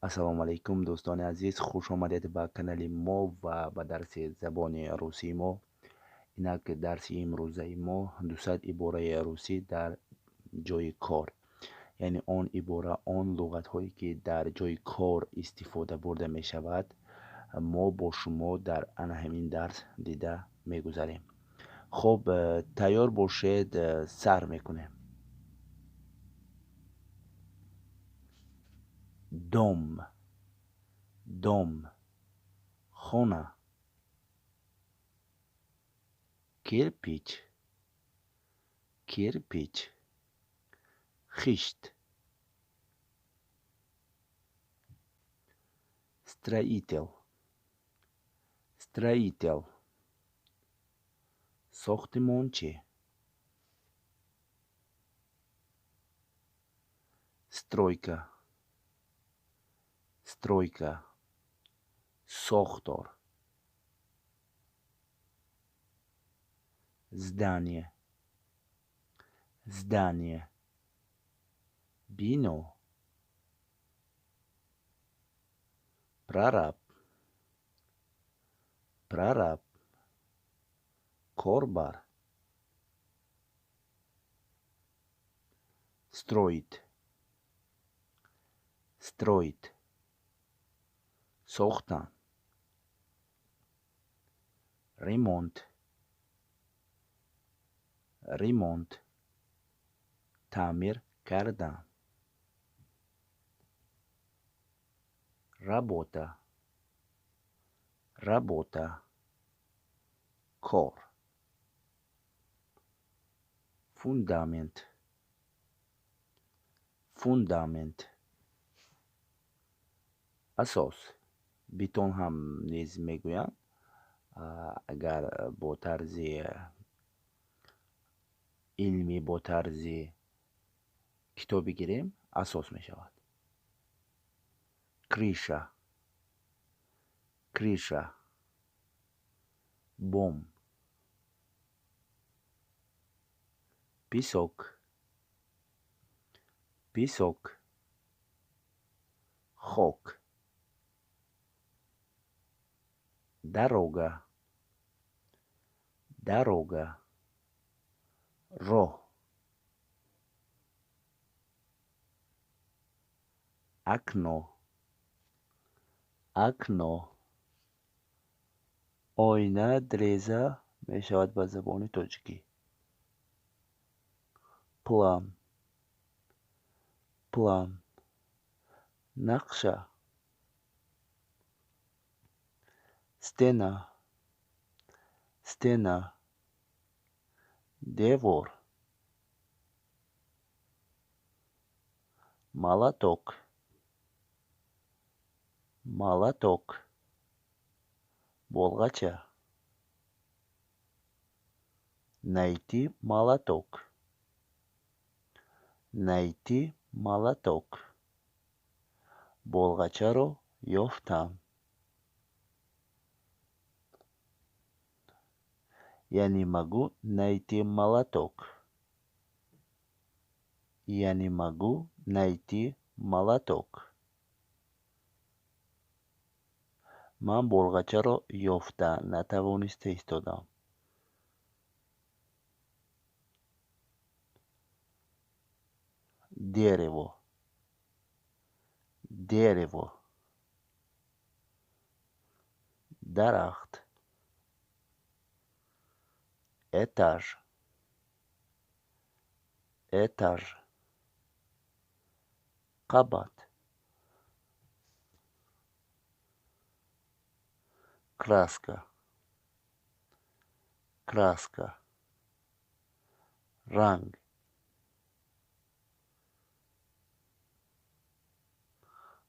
Ассалому алайкум, дӯстони азиз, хуш омадед ба канали мо ва ба дарси забони русии мо. Инак дарси имрӯзаи мо 200 ибораи русӣ дар ҷои кор, яъне он ибора, он луғатҳое ки дар ҷои кор истифода бурда мешавад, мо бо шумо дар ана ҳамин дарс дида мегузарем. Хоб, тайёр бошед, сар мекунем. Дом, дом, хона. Кирпич, кирпич, хишт. Строитель, строитель, сохтимончи. Стройка, стройка, сохтор. Здание, здание, бино. Прораб, прораб, корбар. Строить, строить, сохтан. Ремонт, ремонт, таъмир кардан. Работа, работа, кор. Фундамент, фундамент, асос. Бетон ҳам низ мегӯянд. Агар бо тарзи илмӣ, бо тарзи китобӣ гирем, асос мешавад. Крыша, крыша, бом. Песок, песок, хок. Дорога, дорога, роҳ. Окно, окно, оина, дреза мешавад ба забони тоҷикӣ. План, план, нақша. Стена, стена, девор. Молоток, молоток, болғача. Найти молоток, найти молоток, болғачаро ёфтан. Я не могу найти молоток. Я не могу найти молоток. Ман болғачаро ёфта натавониста истодам. Дерево, дерево, дарахт. Этаж, этаж, қабат. Краска, краска, ранг.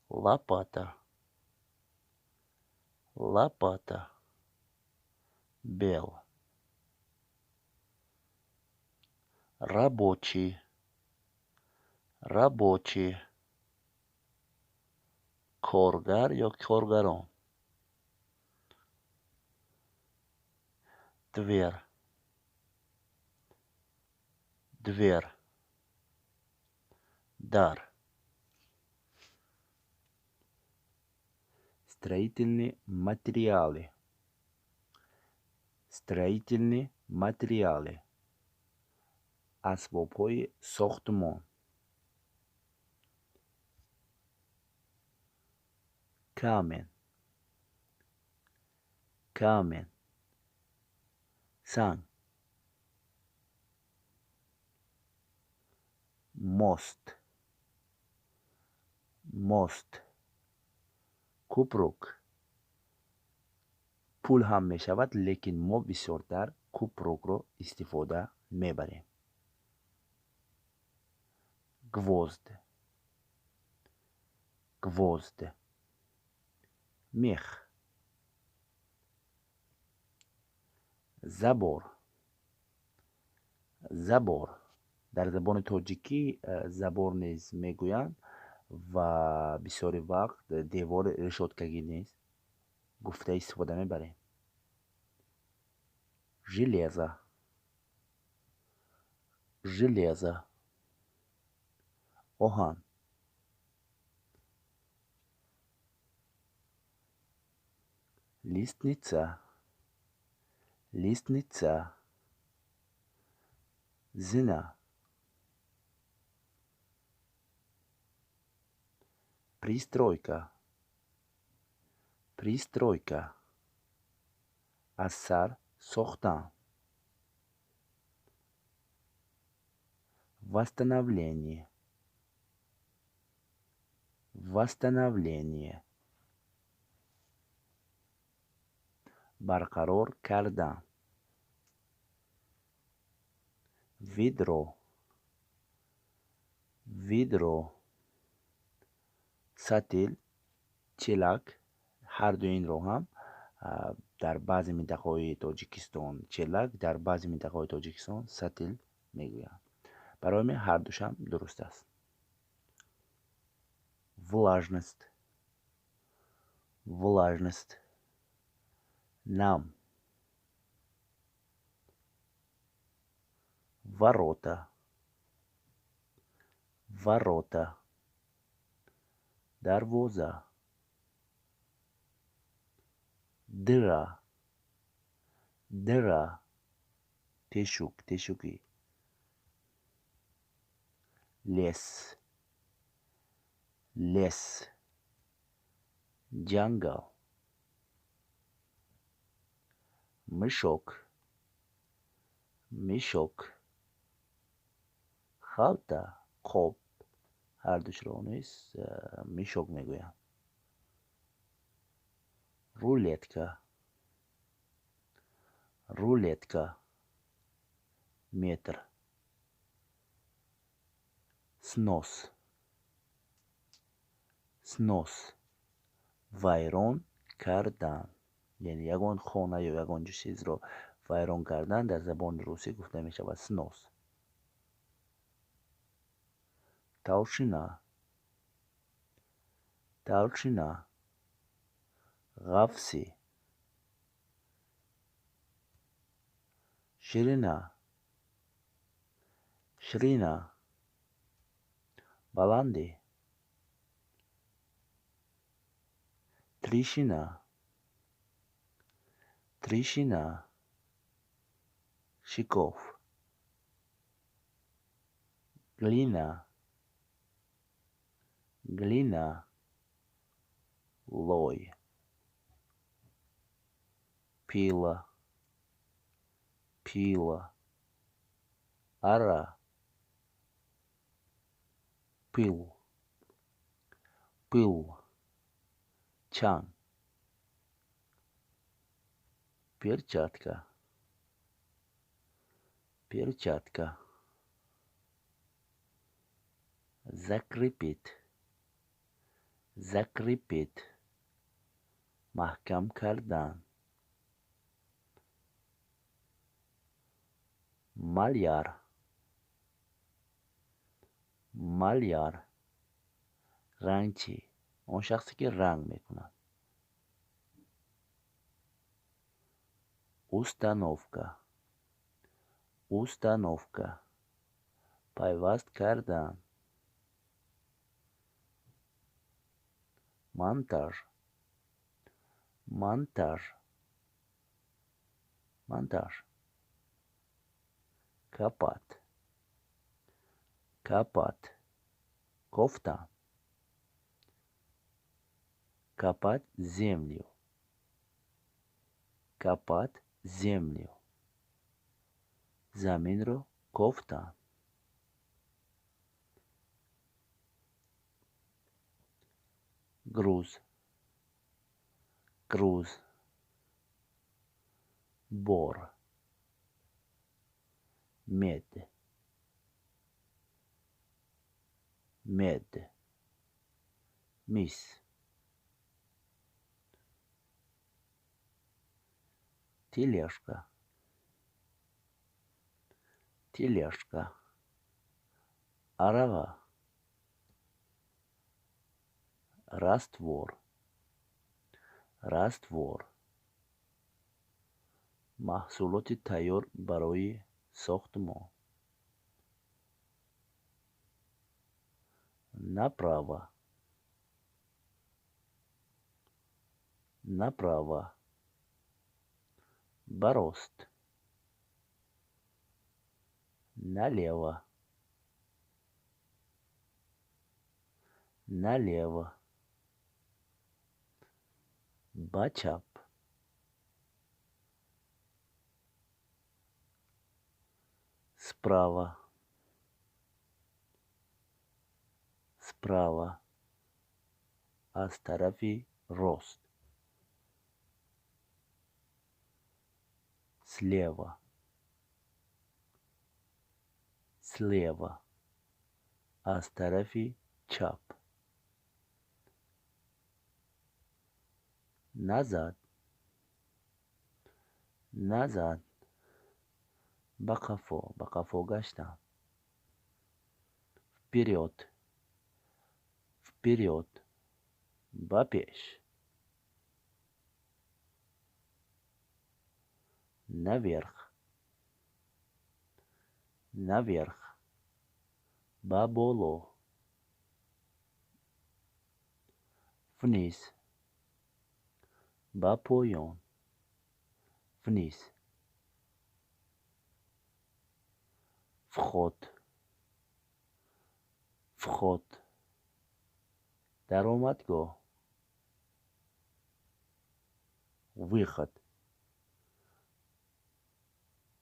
Лопата, лопата, бел. Рабочий, рабочий, коргар ё коргарон. Дверь, дверь, дар. Строительные материалы. Строительные материалы. Асбобҳои сохтмон. Камень. Камень. Санг. Мост. Мост. Кӯпрук. Пул ҳам мешавад, лекин мо бисёртар кӯпрукро истифода мебарем. Гвозд. Гвозд. Мех. Забор. Забор. Дар забони тоҷикӣ забор низ мегӯянд ва бисёри вақт девори решоткагӣ низ гуфта истифода мебарем. Железо. Железо. Оҳан. Лестница. Лестница. Зина. Пристройка. Пристройка. Аз сар сохтан. Восстановление. Восстановление. Барқарор кардан. Ведро. Ведро. Сатил, челак, ҳарду инро ҳам дар баъзе минтақаҳои Тоҷикистон челак, дар баъзе минтақаҳои Тоҷикистон сатил мегӯянд. Барои ман ҳардушам дуруст аст. Влажность. Влажность. Нам. Ворота. Ворота. Дарвоза. Дыра. Дыра. Тешук, тешукӣ. Лес. Лес. Ҷангал. Мешок. Мешок. Халта, қоб. Ҳардушро низ мешок мегӯянд. Рулетка. Рулетка. Метр. Снос. Снос. Вайрон кардан. Яъне ягон хона ё ягон чизро вайрон кардан дар забони русӣ гуфта мешавад снос. Толщина. Толщина. Ғафсӣ. Ширина. Ширина. Баландӣ. Трещина. Трещина. Шикоф. Глина. Глина. Лой. Пила. Пила. Ара. Пыл. Пыл. Чанг. Перчатка. Перчатка. Закрепить. Закрепить. Маҳкам кардан. Маляр. Маляр. Рангчӣ. Он шахсе ки ранг мекунад. Установка. Установка. Пайваст кардан. Монтаж. Монтаж. Монтаж. Копать. Копать. Кофта. Копать землю. Копать землю. Заминро кофта. Груз. Груз. Бор. Медь. Медь. Мис. Тележка. Тележка. Арава. Раствор. Раствор. Маҳсулоти тайёр барои сохтмон. Направо. Направо. Ба рост. Налево. Налево. Ба чап. Справа. Справа. Аз тарафи рост. Слева. Слева. Аз тарафи чап. Назад. Назад. Ба қафо. Ба қафо гаштан. Вперед. Вперед. Ба пеш. Наверх. Наверх. Ба боло. Вниз. Ба поён. Вниз. Вход. Вход. Даромадгоҳ. Выход.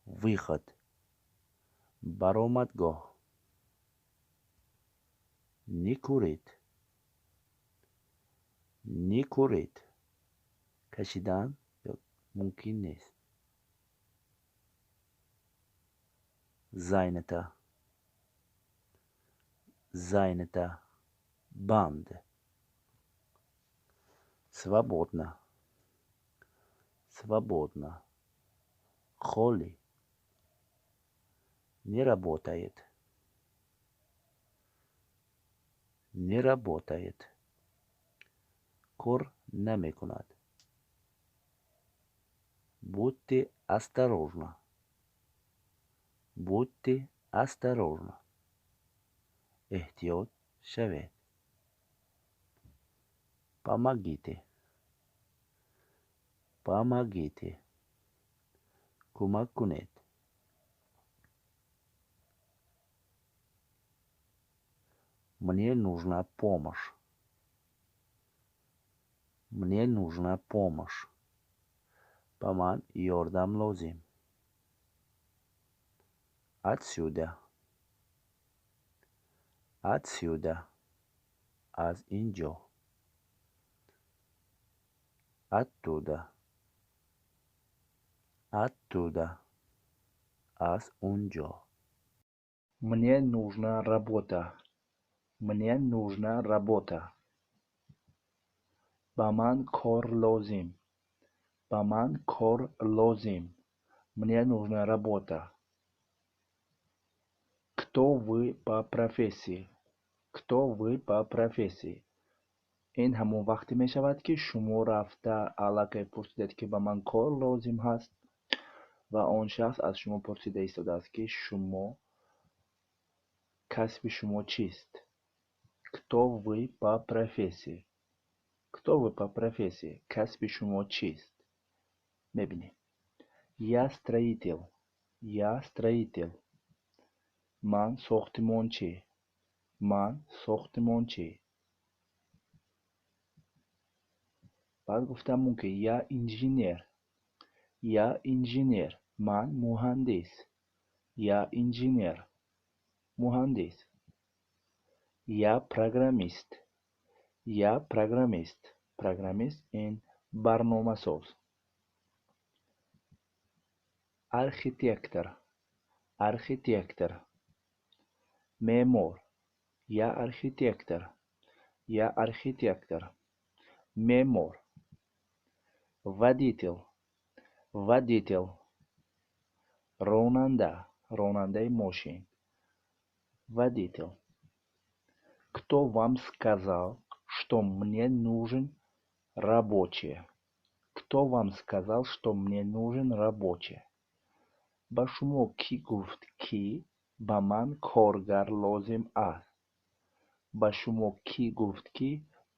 Выход. Баромадгоҳ. Не курить. Не курить. Кашидан мумкин нест. Занято. Занято. Банд. Свободно. Свободно. Холӣ. Не работает. Не работает. Кор намекунад. Будьте осторожны. Будьте осторожны. Эҳтиёт шавед. Помогите. Помогите. Кӯмак кунед. Мне нужна помощь. Мне нужна помощь. Ба ман ёрдам лозим. Отсюда. Отсюда. Аз ин ҷо. Оттуда. Оттуда. Аз он ҷо. Мне нужна работа. Мне нужна работа. Ба ман кор лозим. Ба ман кор лозим. Мне нужна работа. Кто вы по профессии? Кто вы по профессии? Ин ҳамон вақте мешавад, ки шумо рафта аллакай пурсидед, ки ба ман кор лозим ҳаст, ва он шахс аз шумо пурсида истодааст, ки шумо касби шумо чист? Кто вы по профессии? Кто вы по профессии? Касби шумо чист? Мебинем. Я строитель. Я строитель. Ман сохтмончӣ. Ман сохтмончӣ. Баъд гуфтам мумкин: я инженер. Я инженер. Ман муҳандис. Я инженер. Муҳандис. Я программист. Я программист. Программист ин барномасоз. Архитектор. Архитектор. Меъмор. Я архитектор. Я архитектор. Меъмор. Водитель. Водитель. Ронанда. Ронандаи мошин. Водитель. Кто вам сказал, что мне нужен рабочий? Кто вам сказал, что мне нужен рабочий? Ба шумо кӣ гуфт, ки ба ман коргар лозим аст? Ба шумо кӣ гуфт, ки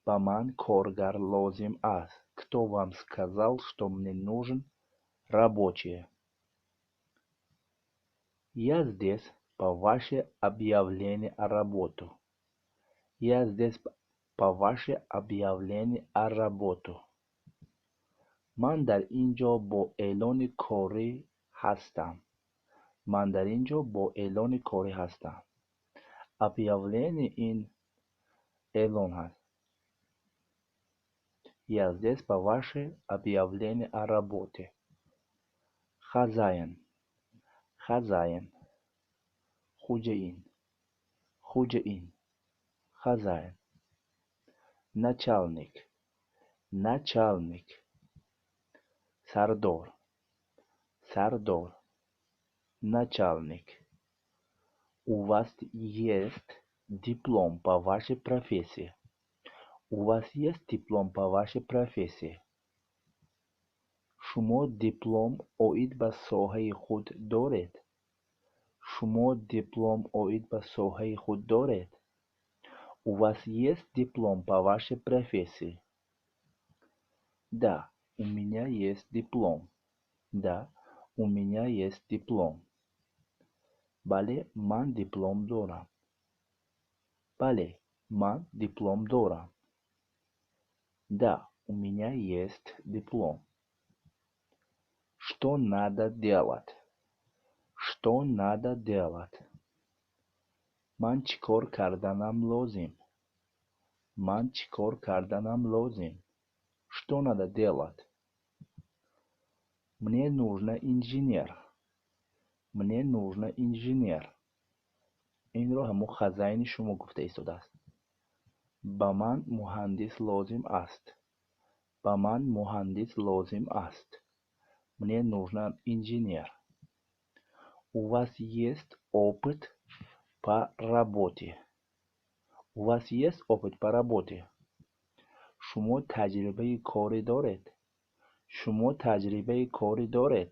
ба ман коргар лозим аст? Кто вам сказал, что мне нужен рабочий? Я здесь по ваше объявление о работу. Я здесь по ваше объявление о работу. Ман дар ин ҷо бо эълони корӣ ҳастам. Ман дар ин ҷо бо эълони корӣ ҳастам. Объявление ин эълон ҳаст. Я здесь по ваше объявление о работе. Хозяин. Хозяин. Хуҷаин. Хуҷаин. Хозяин. Начальник. Начальник. Сардор. Сардор. Начальник. У вас есть диплом по вашей профессии? У вас есть диплом по вашей профессии? Шумо диплом оид ба соҳаи худ доред? Шумо диплом оид ба соҳаи худ доред? У вас есть диплом по вашей профессии? Да, у меня есть диплом. Да, у меня есть диплом. Бале, ман диплом дорам. Бале, ман диплом дорам. Да, у меня есть диплом. Что надо делать? Что надо делать? Ман чӣ кор карданам лозим? Ман чӣ кор карданам лозим? Что надо делать? Мне нужно инженер. Мне нужно инженер. Инро ҳамон хозяин и шумо гуфта истодааст. Ба ман муҳандис лозим аст. Ба ман муҳандис лозим аст. Мне нужно инженер. У вас есть опыт по работе? У вас есть опыт по работе? Шумо таҷрибаи корӣ доред? Шумо таҷрибаи корӣ доред?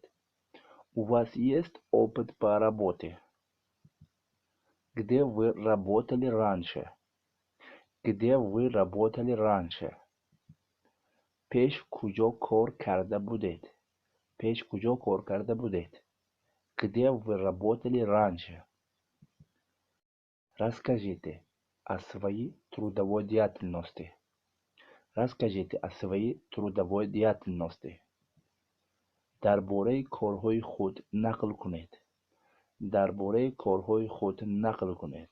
У вас есть опыт по работе? Где вы работали раньше? Где вы работали раньше? Пеш куҷо кор карда будед? Пеш куҷо кор карда будед? Где вы работали раньше? Расскажите о своей трудовой деятельности. Расскажите о своей трудовой деятельности. Дар бораи корҳои худ нақл кунед. Дар бораи корҳои худ нақл кунед.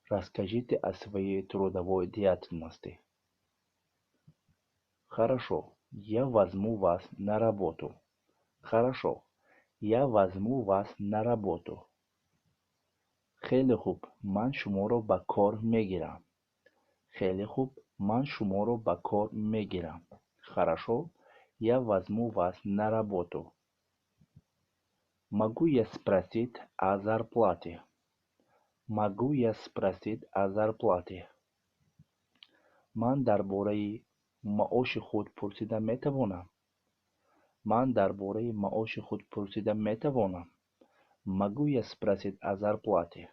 Расскажите о своей трудовой деятельности. Хорошо, я возьму вас на работу. Хорошо, я возьму вас на работу. Хеле хуб, ман шуморо ба кор мегирам. Хеле хуб, ман шуморо ба кор мегирам. Хорошо, я возьму вас на работу. Могу я спросить о зарплате? Могу я спросить о зарплате? Ман дар бораи маоши худ пурсида метавонам? Ман дар бораи маоши худ пурсида метавонам? Могу я спросить о зарплате?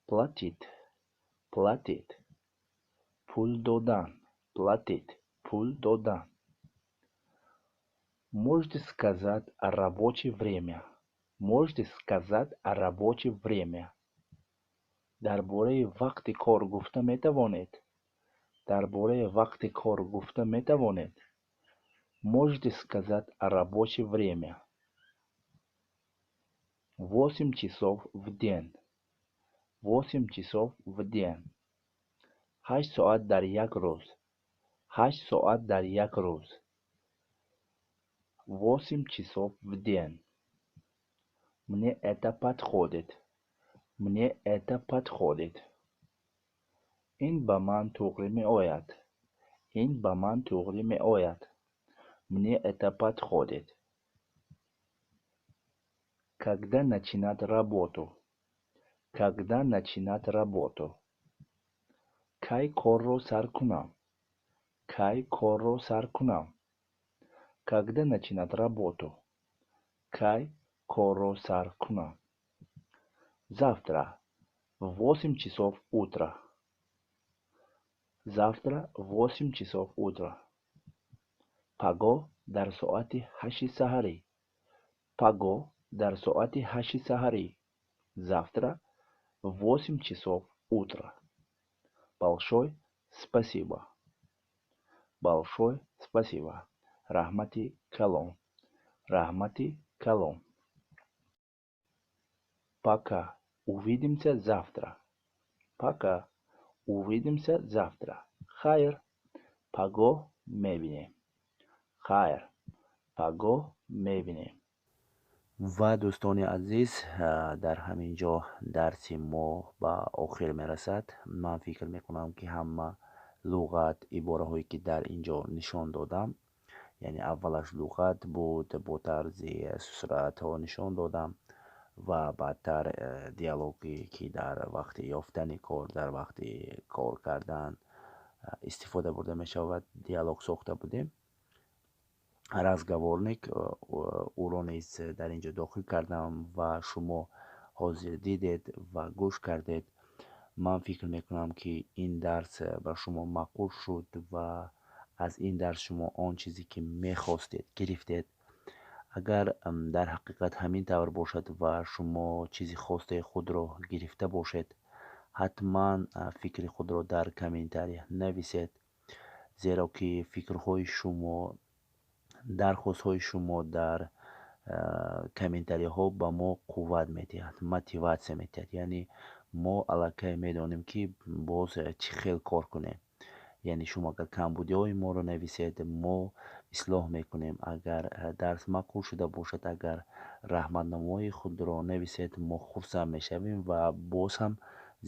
Платить. Платить. Пул додан. Платить. Пул додан. Можете сказать рабочее время? Можете сказать рабочее время? Дар бораи вақти кор гуфта метавонед? Дар бораи вақти кор гуфта метавонед? Можете сказать рабочее время? 8 часов в день. 8 часов в день. 8 соат дар як рӯз. 8 соат дар як рӯз. 8 часов в день. Мне это подходит. Мне это подходит. Ин ба ман туғри меояд. Ин ба ман туғри меояд. Мне это подходит. Когда начинать работу? Когда начинать работу? Кай корро сар кунам? Кай корро сар кунам? Когда начинать работу? Кай корро сар кунам? Завтра в 8 часов утра. Завтра в 8 часов утра. Пагоҳ дар соати 8-и саҳарӣ. Пагоҳ дар соати 8-и саҳарӣ. Завтра в 8 часов утра. Большое спасибо. Большое спасибо. Раҳмати калон. Раҳмати калон. Пока, увидимся завтра. Пока, увидимся завтра. Хайр, пагоҳ мебинем. Хайр, пагоҳ мебинем. Ва, дӯстони азиз, дар ҳамин ҷо дарси мо ба охир мерасад. Ман фикр мекунам, ки ҳама луғат, ибораҳое, ки дар ин ҷо нишон додам, яъне аввалаш луғат буд, бо тарзи суратҳо нишон додам ва баъдтар диалоге, ки дар вақти ёфтани кор, дар вақти кор кардан истифода бурда мешавад, диалог сохта будем, разговорник, ӯро низ дар ин ҷо дохил кардам ва шумо ҳозир дидед ва гӯш кардед. Ман фикр мекунам, ки ин дарс ба шумо маъқул шуд ва аз ин дарс шумо он чизе, ки мехостед, гирифтед. Агар дар ҳақиқат ҳамин тавр бошад ва шумо чизи хостаи худро гирифта бошед, ҳатман фикри худро дар комментария нависед, зеро ки фикрҳои шумо, дархостҳои шумо дар комментарияҳо ба мо қувват медиҳад, мотиватсия медиҳад. Яъне мо аллакай медонем, ки боз чӣ хел кор кунем. Яъне шумо агар камбудиҳои моро нависед, мо ислоҳ мекунем. Агар дарс маъқул шуда бошад, агар раҳматномаҳои худро нависед, мо хурсанд мешавем ва боз ҳам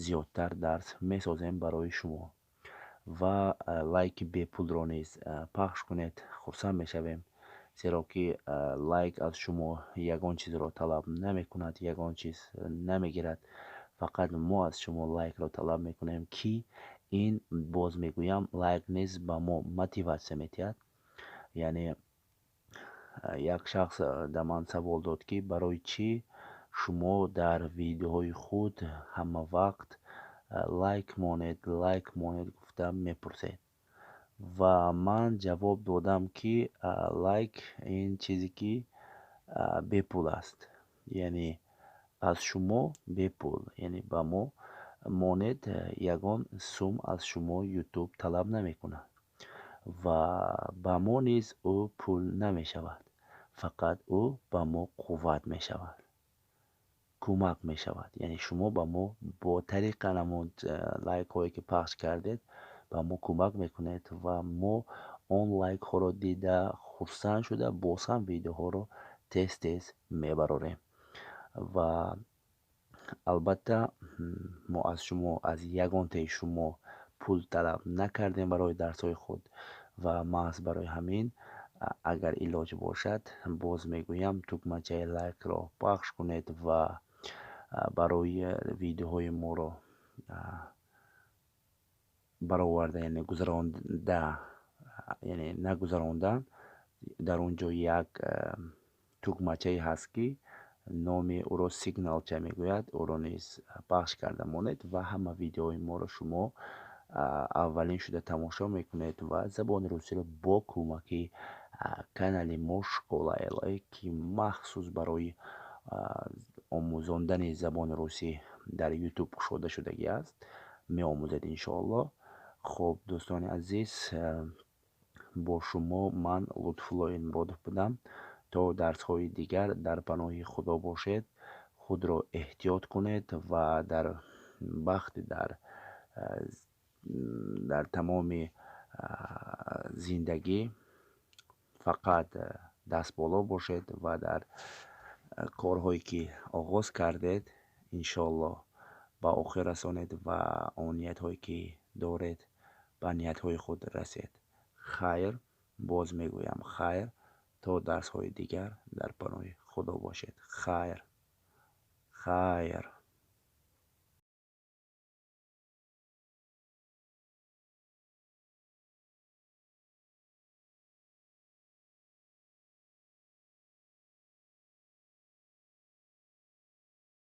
зиёдтар дарс месозем барои шумо. Ва лайки бепулро низ пахш кунед, хурсанд мешавем, зеро ки лайк аз шумо ягон чизро талаб намекунад, ягон чиз намегирад. Фақат мо аз шумо лайкро талаб мекунем, ки ин, боз мегӯям, лайк низ ба мо мотиватсия медиҳад. Яъне як шахс да ман савол дод, ки барои чӣ шумо дар видеоҳои худ ҳама вақт лайк монед, лайк монед гуфта мепурсед. Ва ман ҷавоб додам, ки лайк ин чизе, ки бепул аст, яъне аз шумо бепул, яъне ба мо монед, ягон сум аз шумо Ютуб талаб намекунад ва ба мо низ ӯ пул намешавад. Фақат ӯ ба мо қувват мешавад, кӯмак мешавад. Яъне шумо ба мо бо тариқи ҳамон лайкҳое, ки пахш кардед, ба мо кӯмак мекунед ва мо он лайкҳоро дида, хурсанд шуда, боз ҳам видеоҳоро тез тез мебарорем. Ва албатта мо аз шумо, аз ягонтаи шумо пул талаб накардем барои дарсҳои худ. Ва маҳз барои ҳамин, агар илоҷ бошад, боз мегӯям, тугмачаи лайкро пахш кунед ва барои видеоҳои моро бароварда, яъне гузаронда, яъне нагузарондан, дар он ҷо як тугмачае ҳаст, ки номи ӯро сигналча мегӯяд, ӯро низ пахш карда монед ва ҳама видеоҳои моро шумо Аввалин шуда тамошо мекунед ва забони русиро бо кӯмаки канали мо «Школа ЛА», ки махсус барои омӯзондани забони русӣ дар Ютуб кушода шудагӣ аст, меомӯзед, иншоаллоҳ. Хуб, дӯстони азиз, бо шумо ман Лутфулло Элмуродов будам. То дарсҳои дигар дар паноҳи Худо бошед, худро эҳтиёт кунед ва дар бахти дар тамоми зиндагӣ фақат дастболо бошед ва дар корҳое ки оғоз кардед, иншоаллоҳ, ба охир расонед ва он ниятҳое ки доред, ба ниятҳои худ расед. Хайр, боз мегӯям, хайр, то дарсҳои дигар дар паноҳи Худо бошед. Хайр, хайр.